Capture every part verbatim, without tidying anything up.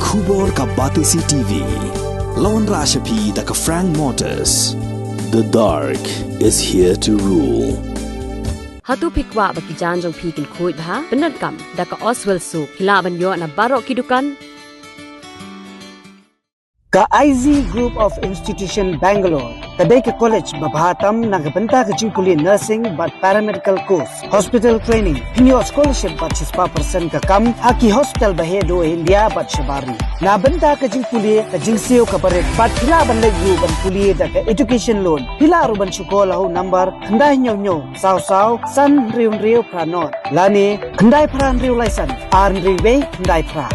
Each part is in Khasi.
Khubor ka Batesi T V. La wanrah sha phi da ka Frank Motors. The dark is here to rule. Hato phi kwah ba ki jaiñ jong phi kin khuid bha? Pyndonkam da ka Oswell Soap. Phi lah ban ïoh na baroh ki dukan. Ka I Z Group of Institution Bangalore ka dei ka college ba bha tam na ka bynta ka jingpule nursing bad paramedical course, hospital training. Phin ïoh scholarship bad shispah percent ka kam ha ki hospital ba heh duh India bad shabar ri. Na bynta ka jingpule, ka jingsiew kaba rit bad phi lah ban leit ruh ban pule da ka education loan. Phi lah ruh ban shu call ha u number khyndai hynñiew hynñiew saw saw san hynriew hynriew phra nod lane khyndai phra hynriew lai san ar hynriew wei khyndai phra.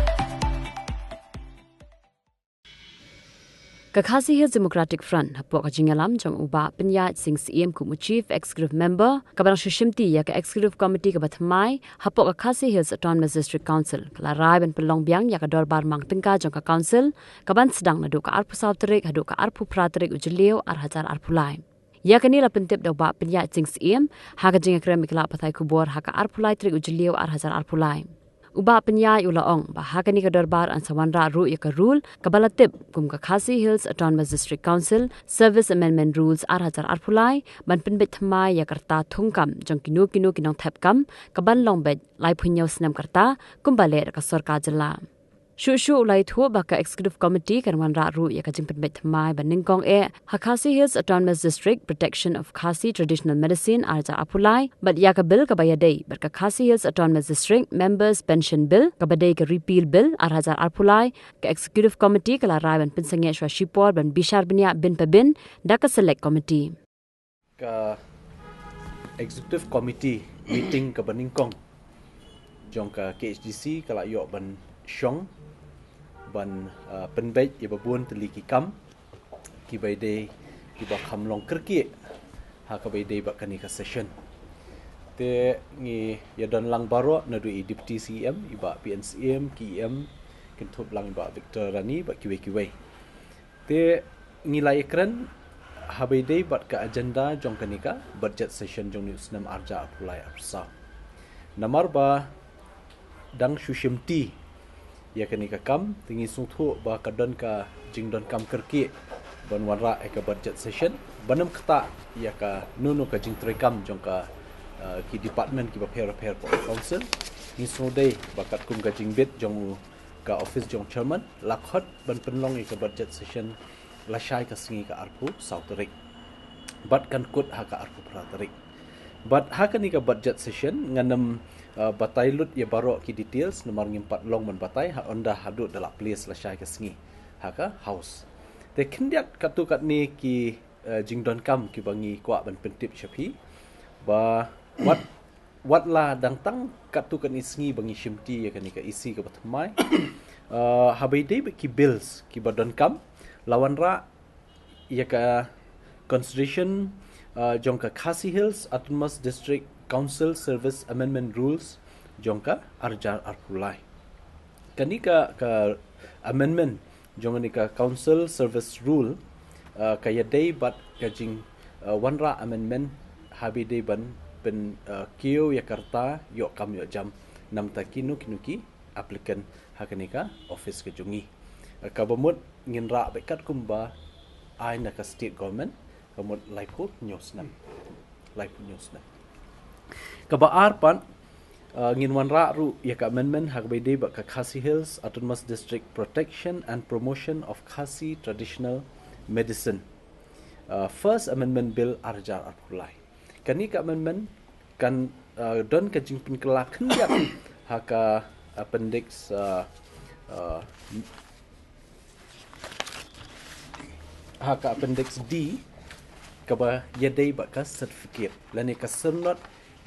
Ka Khasi Hills Democratic Front hapoh ka jingïalam jong u Bah Pynïaid Sing Syiem kum u Chief Executive Member, kaba dang shu shimti ïa ka Executive Committee kaba thymmai hapoh ka Khasi Hills Autonomous District Council, ka la rai ban pynlong biang ïa ka dorbar mang tyngka jong ka Council, kaban sdang naduh ka arphew saw tarik haduh ka arphew phra tarik u Jylliew ar hajar arphew lai. Ïa kane la pyntip da u Bah Pynïaid Sing Syiem ha ka jingïakren bad ki lad pathai khubor ha ka arphew lai tarik u Jylliew ar hajar arphew lai. U Bah Pynïaid u la ong ba ha kane ka dorbar yn sa wanrah ruh ïa ka rule kaba la tip kum ka Khasi Hills Autonomous District Council Service Amendment Rules ar hajar arphew lai, ban pynbeit thymmai ïa ka rta thungkam jong kino kino ki nongthep kam, kaban long beit laiphew hynñiew snem ka rta, kumba leh da ka sorkar jylla. Shuh shuh u la ïathuh ba ka Executive Committee kan wanrah ruh ïa ka jingpynbeit thymmai ba nyngkong eh ha Khasi Hills Autonomous District Protection of Khasi Traditional Medicine ar hajar arphew lai, bad ïa ka bill kaba ïadei bad ka Khasi Hills Autonomous District Members Pension Bill, kaba dei ka Repeal Bill ar hajar arphew lai. Ka Executive Committee ka la rai ban pynsangeh shuwa shipor ban bishar bniah bin pa bin da ka Select Committee. Ka Executive Committee meeting kaba nyngkong jong ka K H D C ka la ïoh ban shong ban, uh, pynbeit ïa ba bun tylli ki kam kiba ïadei, kiba kham long kyrkieh ha kaba ïadei bad kane ka session. Te ngi ïa don lang baroh, naduh i Deputy C E M, i Bah P N Syiem, ki E M, kynthup lang i Bah Victor Rani bad kiwei kiwei. Te ngi la ïakren ha ba ïadei bad ka agenda jong kane ka budget session jong une u snem ar hajar arphew lai arphew saw. Namar ba dang shu shimti ïa kane ka kam, te ngi sngewthuh ba ka don ka jingdonkam kyrkieh ban wanrah ïa ka budget session ban ym ktah ïa kano kano ka jingtreikam jong ka, uh, ki department kiba pher pher hapoh ka council. Ngi sngewdei ba katkum ka jingbit jong u ka office jong chairman, la khot ban pynlong ïa ka budget session lashai ka sngi ka arphew saw tarik, bad kan kut ha ka arphew phra tarik. Bad ha kane ka budget session ngan ym, uh, batai lut ïa baroh ki details namar ngim pat long ban batai ha ynda haduh da la place lashai ka sngi ha ka House. Te khyndiat katto katne ki, uh, jingdonkam kiba ngi kwah ban pyntip sha phi, ba wat wat la dang tang katto katne sngi ba ngi shimti ïa kane ka E C kaba thymmai. Uh, ha ba ïadei bad ki bills kiba donkam, la wanrah ïa ka constitution, uh, jong ka Khasi Hills Autonomous District Council Service Amendment Rules jong ka ar hajar arphew lai. Kane ka, ka amendment jong kane ka Council Service Rule, uh, ka ïadei bad ka jing, uh, wanrah amendment ha ba ïadei ban pyn, uh, kiew ïa ka rta ïoh kam ïoh jam na bynta kino kino ki applicant ha kane ka office ka jong ngi. Uh, kaba mut ngin rah beit katkum ba ai na ka state government, ka mut laiphew hynñiew snem. Laiphew hynñiew snem. Kaba ar pat, uh, ngin wanrah ruh ïa ka amendment ha kaba ïadei bad ka Khasi Hills Autonomous District Protection and Promotion of Khasi Traditional Medicine, uh, First Amendment Bill ar hajar arphew lai. Kane ka amendment kan, uh, don ka jingpynkylla khyndiat ha ka appendix, uh, uh, ha ka appendix D, kaba ïadei bad ka certificate lane ka syrnod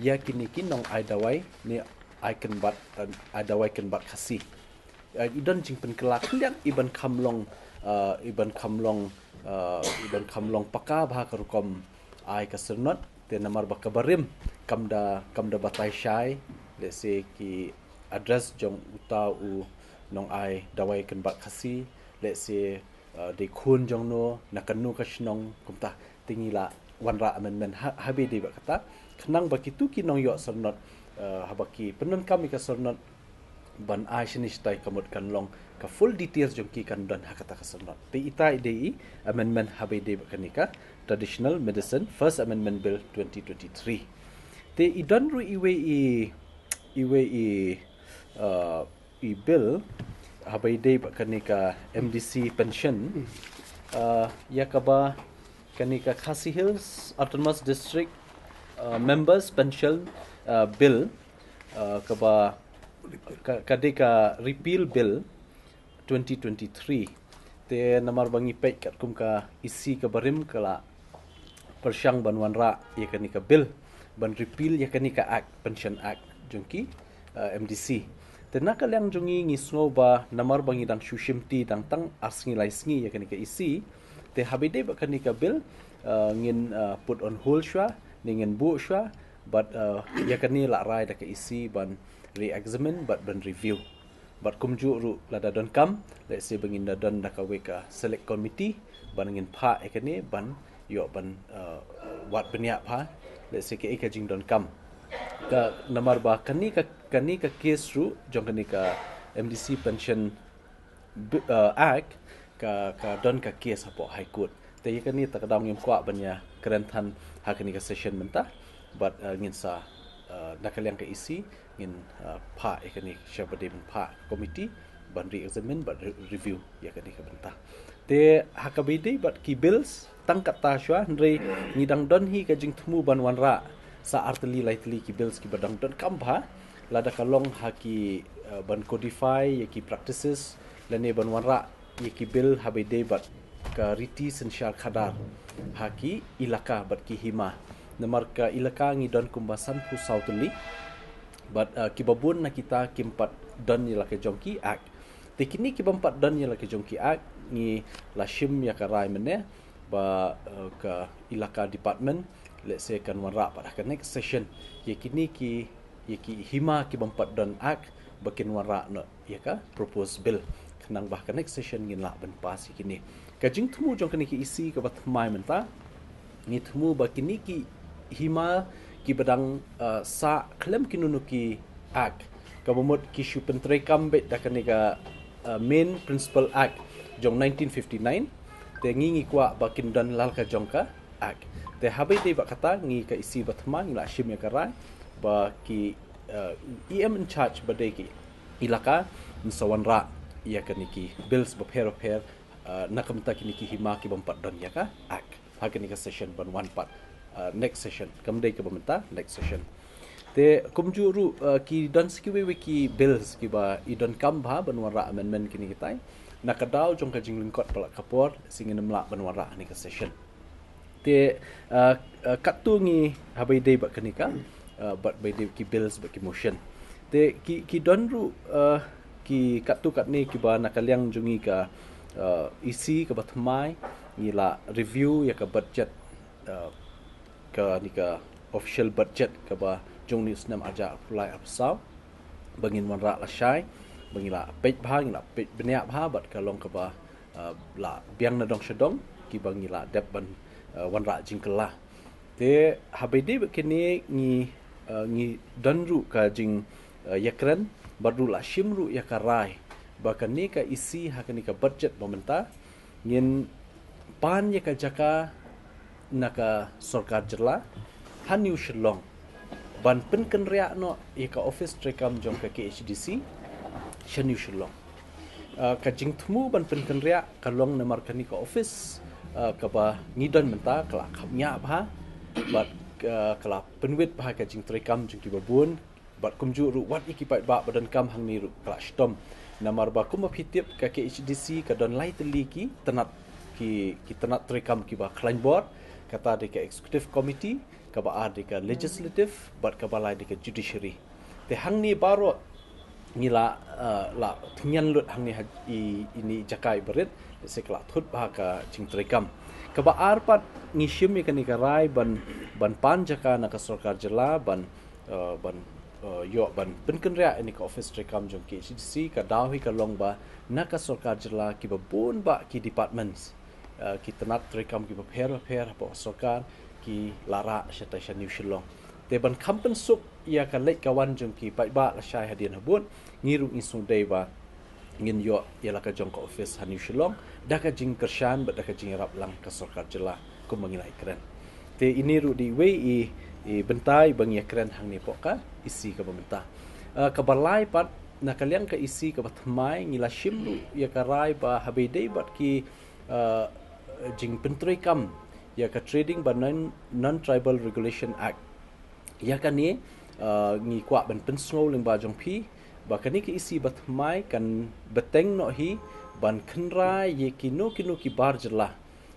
ïa kine ki nongai dawai ne ai kynbat, eh, ai dawai kynbat Khasi. Eh, i don jingpynkylla khyndiat, i ban kham long, eh, i ban kham long, eh, i ban kham long paka bha ka rukom ai ka syrnod. Te namar ba ka barim kam da, kam da batai shai, lehse ki address jong uta u nongai dawai kynbat Khasi, lehse, uh, dei khun jong no, na kano ka shnong, kumta. Te ngi la wanrah amendment ha, ha ba ïadei bad kata, khnang ba kito ki nongïoh syrnod, uh, haba ki pyndonkam ïa ka syrnod, ban ai shane shatai ka mut kan long ka full details jong ki kan don ha kata ka sanad. Te ita i dei i amendment haba i dei bad kane ka Traditional Medicine First Amendment Bill twenty twenty-three. Te i don ruh iwei i, iwei i, uh, i bill haba i dei bad kane ka M D C pension, uh, ïa kaba kane ka Khasi Hills Autonomous District, uh, Members Pension, uh, Bill, uh, kaba ka, ka dei ka Repeal Bill twenty twenty-three. Te namar ba ngi peit katkum ka E C ka barim ka la pyrshang ban wanrah ïa kane ka bill ban repeal ïa kane ka act, Pension Act jong ki, uh, M D C. Te na ka liang jong ngi, ngi sngew ba namar ba ngi dang shu shimti dang tang ar sngi lai sngi ïa kane ka E C, te haba i dei bad kane ka bill, uh, ngin, uh, put on hold shuwa ne ngin buh shuwa, bad, uh, ïa kane la rai da ka E C ban re-examine bad ban review. Bad kumjuh ruh lada donkam, let's say ba ngin da don da kawei ka select committee ban ngin phah ïa kane ban ïoh ban, uh, wad bniah bha, let's say kaei ka jingdonkam. Ka namar ba kane ka, kane ka case ruh jong kane ka M D C Pension Bi-, uh, Act ka, ka don ka case hapoh High Court. Te ïa kane ta ka daw ngim kwah ban ïa kren than ha kane ka session mynta. Bad, uh, ngin sa, uh, na ka liang ka E C ngin, uh, phah ïa kane sha ba dei ban phah committee ban re-examine bad re-, review ïa kane ka bynta. Te ha kaba i dei bad ki bills tang katta shuwa, hynrei ngi dang don hi ka jingthmu ban wanrah sa ar tylli lai tylli ki bills kiba dang donkam bha, lada ka long ha ki, uh, ban codify ïa ki practices lane ban wanrah ïa ki bill haba i dei bad ka riti synshar khadar ha ki ilaka bad ki hima. Namar ka ilaka ngi don kumba sanphew saw tylli bad, uh, kiba bun na kita kim pat don ïa la ka jong ki Act. Te kine kibym pat don ïa la ka jong ki Act, ngi la shim ïa ka rai mynne ba, uh, ka ilaka department, let's say, kan wanrah pat ha ka next session ïa kine ki, ïa ki hima kibym pat don Act ba kin wanrah noh ïa ka proposed bill, khnang ba ha ka next session ngin lah ban pass ïa kine. Ka jingthmu jong kane ka E C kaba thymmai mynta, ngi thmu ba kine ki hima kiba dang, uh, sah khlem kino kino ki Act, kaba mut ki shu pyntreikam beit da kane ka, uh, Main Principle Act jong nineteen fifty-nine, te ngi, ngi kwah ba kin don la ka jong ka Act. Te haba i dei bad kata, ngi ka E C ba thymmai ngi la shim ïa ka rai ba ki, uh, E M in charge ba dei ki ilaka, yn sa wanrah ïa kine ki bills bapher bapher, uh, na ka bynta kine ki hima kibym pat don ïa ka Act ha kane ka session ban wan pat, uh, next session. Kam dei kaba mynta, next session. Te kumjuh ruh, uh, ki don sa kiwei wei ki bills kiba i donkam bha ban wanrah amendment kine kitai. Na ka daw jong ka jinglyngkot palat ka por, sa ngin ym lah ban wanrah ha kane ka session. Te, uh, uh, katto ngi haba i dei bad kane ka, uh, bad ba i dei ki bills bad ki motion. Te ki, ki don ruh, uh, ki katto katne kiba na ka liang jong ngi ka, uh, E C kaba thymmai, ngi la review ïa ka budget, uh, kane ka official budget kaba jong une u snem arhajar arphew lai arphew saw ba ngin wanrah lashai, ba ngi la peit bha, ngi la peit bniah bha bad ka long kaba, uh, la biang na dong sha dong kiba ngi la dep ban, uh, wanrah jingkylla. Te haba i dei bad kine ngi, uh, ngi don ruh ka jing, uh, ïakren bad ruh la shim ruh ïa ka rai ba kane ka E C ha kane ka budget ba mynta ngin pan ïa ka jaka na ka sorkar jylla ha New Shillong ban pynkynriah noh ïa ka office treikam jong ka K H D C sha New Shillong. Uh, ka jingthmu ban pynkynriah ka long namar kane ka office, uh, kaba ngi don mynta ka la khapngiah bha bad, uh, ka la pynwit bha ka jingtreikam jong kiba bun. Bad kumjuh ruh wat ïa ki paidbah ba donkam hangne ruh ka la shitom. Namar ba kumba phi tip ka K H D C ka don lai tylli ki tnat, ki, ki tnat treikam kiba khlaiñ bor, kata dei ka executive committee, kaba ar dei ka legislative, bad kaba lai dei ka judiciary. Te hangne baroh ngi la, uh, la thngian lut hangne ha i, ine i jaka iba rit, se ka la thut bha ka jingtreikam. Kaba ar pat ngi shim ïa kane ka rai ban, ban pan jaka na ka sorkar jylla ban, uh, ban, uh, ïoh ban pynkynriah ïa kane ka office treikam jong K H D C, ka daw hi ka long ba na ka sorkar jylla kiba bun bah ki departments, uh, ki tnat treikam kiba pher bapher hapoh sorkar ki la rah shatai sha New Shillong. Te ban kham pynsuk ïa ka leit ka wan jong ki paidbah lashai hadien habud, ngi ruh ngi sngewdei ba ngin ïoh ïa la ka jong ka office ha New Shillong da ka jingkyrshan bad da ka jingïarap lang ka sorkar jylla kumba ngi la ïakren. Te ine ruh dei iwei i, i bynta iba ngi ïakren hangne hapoh ka E C kaba mynta. Ah, kaba lai pat, na ka liang ka E C kaba thymmai, ngi la shim ruh ïa ka rai ba haba ïadei bad ki, ah, jingpyntreikam ïa ka Trading bad Non, Non-Tribal Regulation Act, ïa kane, ah, ngi kwah ban pynsngew lyngba jong phi ba kane ka E C ba thymmai kan bteng noh hi ban kynra ïa kino kino ki bar jylla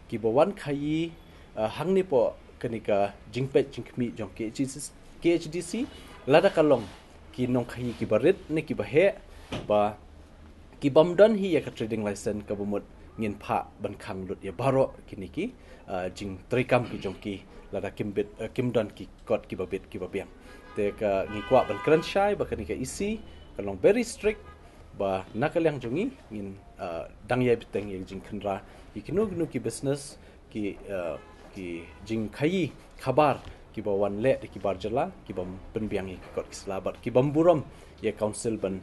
kiba wan khaïi, ah, hangne hapoh kane ka jingpeit jingkhmih jong K H D C, K H D C, lada ka long ki nongkhaïi kiba rit ne kiba heh, ba ki bym don hi ïa ka trading license, kaba mut ngin phah ban khang lut ïa baroh kine ki, ah, jingtreikam ki jong ki lada kim bit, ah, kim don ki kot kiba bit kiba biang. Te ka ngi kwah ban kren shai ba kane ka E C ka long very strict, ba na ka liang jong ngi ngin, ah, dang ïai bteng ïa jingkynra ïa kino kino ki business, ki, ah, ki jingkhaïi khabar kiba wan leh da ki bar jylla, ki bym pynbiang ïa ki kot ki sla bad ki bym burom ïa council ban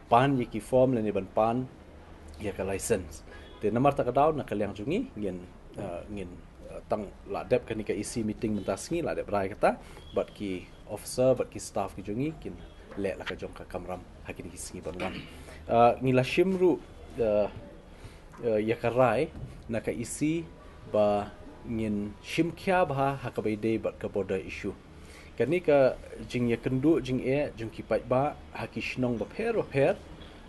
pan ïa ki form lane ban pan ïa ka license. Te namar kata ka daw na ka liang jong ngi ngin, ah, ngin, ah, tang la dep kane ka E C meeting mynta sngi, la dep rai kata bad ki officer bad ki staff ki jong ngi kin leh la ka jong ka kamram ha kine ki sngi ban wan. Ah, ngi la shim ruh, ah, ah, ïa ka rai na ka E C ba ngin shim khia bha ha kaba ïadei bad ka border issue. Kane ka jingïakynduh jingeh jong ki paidbah ha ki shnong bapher bapher,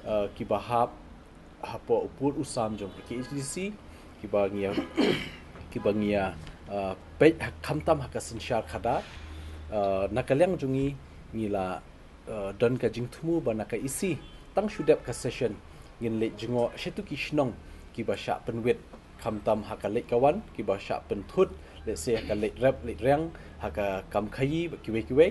ah, kiba hap hapoh u pud u sam jong ka K H D C, kiba ngi ïa, kiba ngi ïa, ah, peit ha, khamtam ha ka synshar khadar, ah, na ka liang jong ngi ngi la, ah, don ka jingthmu ba na ka E C tang shu dep ka session ngin leit jngoh shato ki shnong kiba shah pynwit, khamtam ha ka leit ka wan, kiba shah pynthut, let's say, ha ka leit rep leit reng, ha ka kam khaïi bad kiwei kiwei,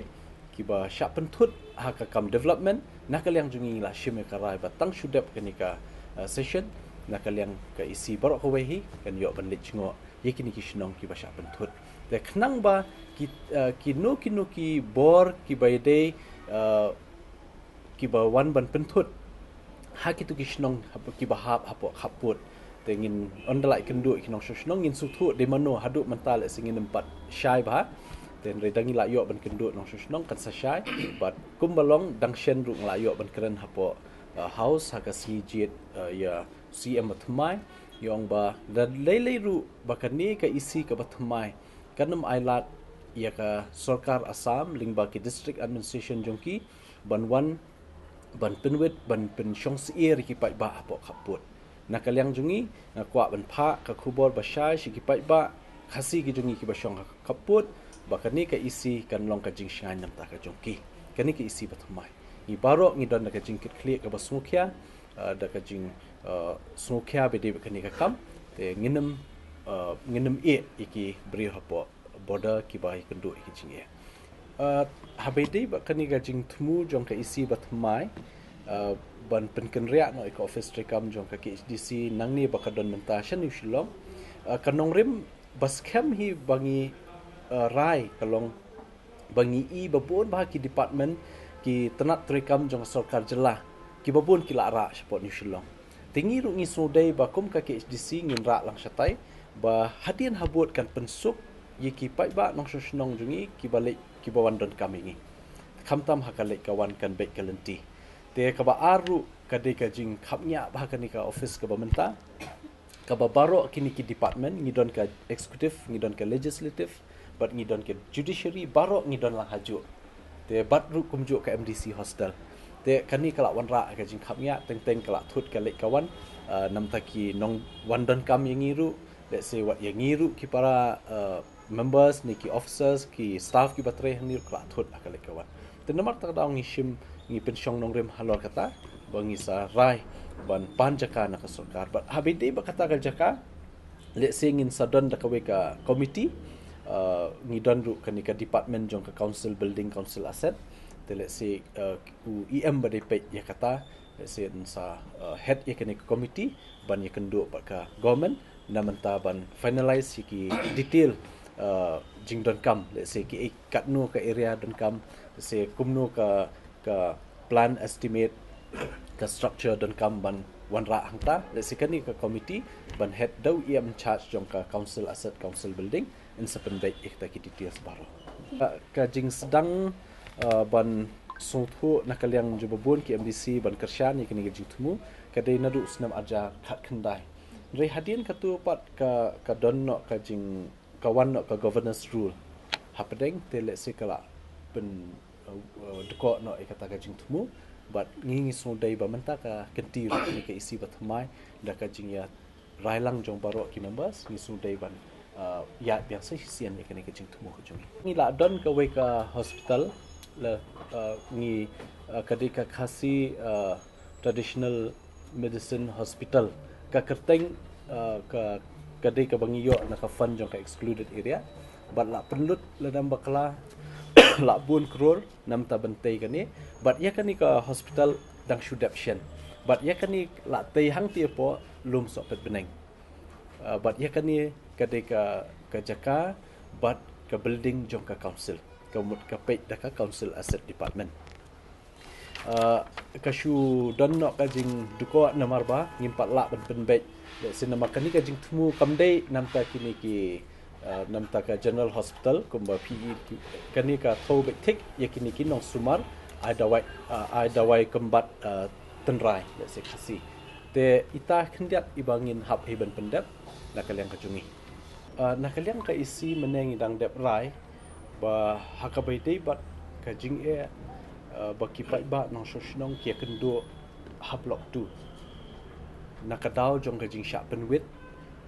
kiba shah pynthut ha ka kam development. Na ka liang jong ngi la shim ïa ka rai ba tang shu dep kane ka, ah, session, na ka liang ka E C baroh kawei hi kan ïoh ban leit jngoh ïa kine ki shnong kiba shah pynthut. Te khnang ba ki, ah, kino kino ki bor kiba ïadei, ah, kiba wan ban pynthut ha kito ki shnong hap, kiba hap hapoh khappud. Te ngin ym da lah ïakynduh ïa ki nongshong shnong, ngin sngewthuh dei mano, haduh mynta lehse ngin ym pat shai bha. Te hynrei da ngi lah ïoh ban kynduh nongshong shnong kan sa shai. Bad kumba long dang shen ruh ngi lah ïoh ban kren hapoh, ah, House ha ka sngi jied, ah, ïa C M ba thymmai. Ïa ong ba da lei lei ruh ba kane ka E C kaba thymmai kan ym ailad ïa ka sorkar Assam lyngba ki District Administration jong ki ban wan ban pynwit, ban pynshong syier ïa ki paidbah hapoh khappud. Na ka liang jong ngi nga kwah ban phah ka khubor ba shai sha ki paidbah Khasi ki jong ngi kiba shong ha khappud ba kane ka E C kan long ka jingshngaiñ na ka bynta ka jong ki. Kane ka E C ba thymmai, ngi baroh ngi don da ka jingkitkhlieh kaba sngewkhia, ah, da ka jing, ah, sngewkhia ba ïadei bad kane ka kam. Te ngin ym, ah, ngin ym ïeh ïa ki briew hapoh border kiba ïakynduh ïa ki jingeh. Ah, haba ïadei bad kane ka jingthmu jong ka E C ba thymmai, ah, ban pynkynriah noh ïa ka office treikam jong ka K H D C nangne ba ka don mynta sha New Shillong, ah, ka nongrim ba skhem hi ba ngi, ah, rai ka long ba ngi i ba bun bah ki department, ki tnat treikam jong ka sorkar jylla kiba bun ki la rah shapoh New Shillong. Te ngi ruh ngi sngewdei ba kum ka K H D C ngin rah lang shatai ba hadien habud kan pynsuk ïa ki paidbah nongshong shnong jong ngi kiba leit, kiba wan donkam ïa ngi. Khamtam ha ka leit ka wan kan beit ka lynti. Te kaba ar ruh ka dei ka jingkhapngiah ba ha kane ka office kaba mynta, kaba baroh kine ki department, ngi don ka executive, ngi don ka legislative, bad ngi don ka judiciary, baroh ngi don lang hajuh. Te bad ruh kumjuh ka M D C hostel. Te kane ka la wanrah ka jingkhapngiah, teng teng ka la thut ka leit ka wan, ah, na ka bynta ki nongwan donkam ïa ngi ruh, let's say wat ïa ngi ruh ki para, ah, members ne ki officers, ki staff kiba trei hangne ruh ka la thut ha ka leit ka wan. Te namar kata ka daw ngi shim, ngi pynshong nongrim halor kata ba ngi sa rai ban pan jaka na ka sorkar. Bad haba ïadei bad kata ka jaka, let's say ngin sa don da kawei ka committee, ah, ngi don ruh kane ka department jong ka council building, council asset. Te let's say, ah, u E M ba dei peit ïa kata, let's say yn sa, ah, head ïa kane ka committee ban ïakynduh bad ka government na ka bynta ban finalize ïa ki detail, uh, jingdonkam, let's say, ki katno ka area donkam, let's say, kumno ka, ka plan estimate, ka structure donkam ban wanrah hangta, let's say, kane ka committee ban head da u E M in charge jong ka council asset, council building, in sa pynbeit ïa kita ki details baroh. Ka, ka jingsdang, uh, ban sngewthuh na ka liang jong ba bun ki M D C ban kyrshan ïa kane ka jingthmu, ka dei naduh snem arhajar khatkhyndai. Hynrei hadien katto pat ka, ka don noh ka jing, ka wan noh ka governor's rule hapdeng, te let's say ka la pyn, uh, uh, dkoh noh ïa kata ka jingthmu. Bad ngi, ngi sngewdei ba mynta ka kynti ruh kane ka E C bathymmai, da ka jingïa rai lang jong baroh ki members, ngi sngewdei ban, uh, ïa biang sa shisien ïa kane ka jingthmu ka jong ngi. Ngi la don kawei ka hospital, la, uh, ngi, uh, ka dei ka Khasi, uh, Traditional Medicine Hospital. Ka kyrteng, uh, ka, ka dei kaba ngi ïoh na ka fund jong ka excluded area. Bad la pynlut lada ngam bakla la bun klur namar ban tei kane. Bad ïa kane ka hospital dang shu dep shen. Bad ïa kane la tei hangta hapoh lum sohpet bneng. Uh, bad ïa kane ka dei ka, ka jaka bad ka building jong ka council, ka mut ka peit da ka council asset department. Uh, ka shu don noh ka jingdkoh namar ba ngim pat lah ban pynbeit. Let's say namar kane ka jingthmu kam dei namar kine ki, uh, namar ka General Hospital kumba P E, kane ka thew beit thik ïa kine ki nongsumar ai dawai, uh, ai dawai kymbat, uh, tynrai, let's say, Khasi. Te ita khyndiat iba ngin hap hi ban pyndep na ka liang ka jong ngi. Uh, na ka liang ka E C mynne ngi dang dep rai ba ha kaba ïadei bad ka jingeh, uh, ba ki paidbah nongshong shnong ki ïakynduh ha Block two, na ka daw jong ka jingshah pynwit,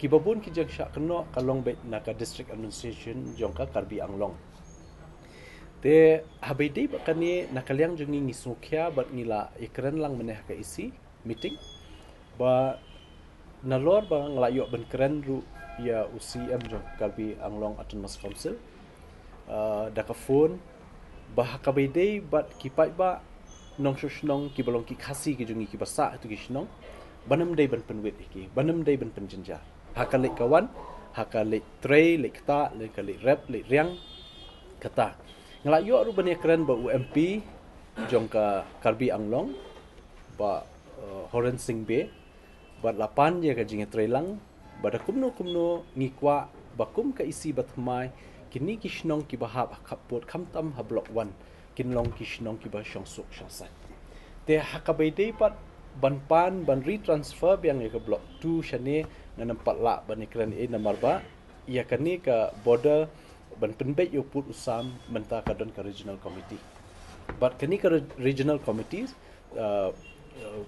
kiba bun ki jingshah kynnoh ka long beit na ka District Administration jong ka Karbi Anglong. Te haba ïadei bad kane, na ka liang jong ngi ngi sngewkhia bad ngi la ïakren lang mynne ha ka E C meeting ba nalor ba nga la ïoh ban kren ruh ïa u C E M jong Karbi Anglong Autonomous Council, uh, da ka phone, ba ha kaba ïadei bad ki paidbah nongshong shnong kiba long ki Khasi ki jong ngi kiba sah ha kito ki shnong, ban ym dei ban pynwit ïa ki, ban ym dei ban pynjynjar. Ha ka leit ka wan, ha ka leit trei, leit ktah, leit ka leit rep, leit riang, kata. Nga la ïoh ruh ban ïakren bad u M P jong ka Karbi Anglong, Bah, uh, Horensing Bey, bad la pan ïa ka jingïatreilang ba da kumno kumno ngi kwah ba kum ka E C bathymmai, kine ki shnong kiba hap ha khappud khamtam ha Block one kin long ki shnong kiba shongsuk shongsaiñ. Te ha kaba ïadei bad ban pan ban retransfer biang ïa ka Block two shane, ngan ym pat lah ban ïakren ei namar ba ïa kane ka border ban pynbeit ïa u pud u sam mynta ka don ka regional committee. Bad kane ka re-, regional committee, uh, uh,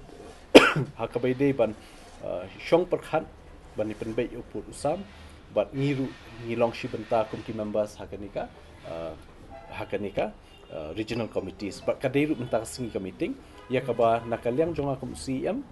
ha kaba ïadei ban, uh, shong pyrkhat ban ïa pynbeit ïa u pud u sam, bad ngi ruh ngi long shi bynta kum ki members ha kane ka, uh, ha kane ka, uh, regional committees. Bad ka dei ruh mynta ka sngi ka meeting ïa kaba na ka liang jong nga kum C E M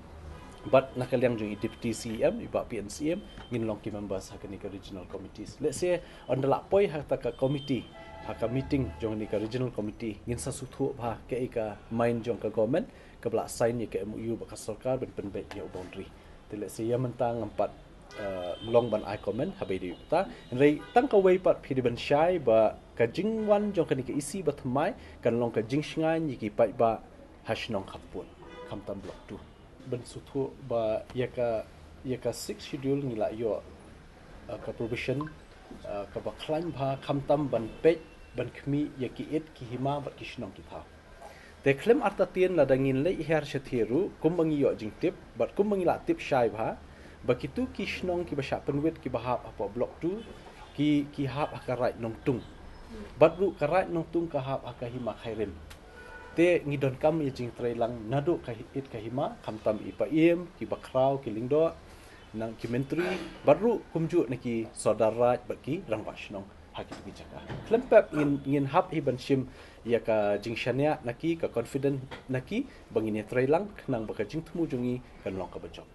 bad na ka liang jong i Deputy C E M, i Bah P N C M, ngin long ki members ha kane ka regional committees. Let's say ynda la poi ha kata ka committee, ha ka meeting jong kane ka regional committee, ngin sa sngewthuh bha kaei ka mind jong ka government kaba la sign ïa ka M O U bad ka sorkar ban pynbeit ïa u boundary. Te let's say ïa mynta ngam pat, uh, long ban ai comment haba ïadei bad kata. Hynrei tang kawei pat phi dei ban shai ba ka jingwan jong kane ka E C bathymmai kan long ka jingshngaiñ ïa ki paidbah ha shnong khappud, khamtam Block two. Ban sngewthuh ba ïa ka, ïa ka Sixth Schedule ngi la ïoh, uh, ka provision, uh, kaba khlaiñ bha khamtam ban peit, ban khmih ïa ki it ki hima bad ki shnong ki thaw. Te khlem artatien lada ngin leit hiar shathie ruh, kumba ngi ïoh jingtip bad kumba ngi la tip shai bha, ba kito ki shnong kiba shah pynwit kiba hap hapoh Block two ki, ki hap ha ka Raid Nongtung. Bad ruh ka Raid Nongtung ka hap ha ka hima Khyrim. Te ngi donkam ïa jingtreilang naduh ka hi-, it ka hima, khamtam i Paiem, ki Bakhraw, ki Lyngdoh, nang ki Myntri, bad ruh kumjuh na ki Sordar Raid bad ki Rangbah Shnong ha kito ki jaka. Khlem pep ngin, ngin hap hi ban shim ïa ka jingshaniah na ki, ka confident na ki ba ngin ïatreilang khnang ba ka jingthmu jong ngi kan long kaba jop.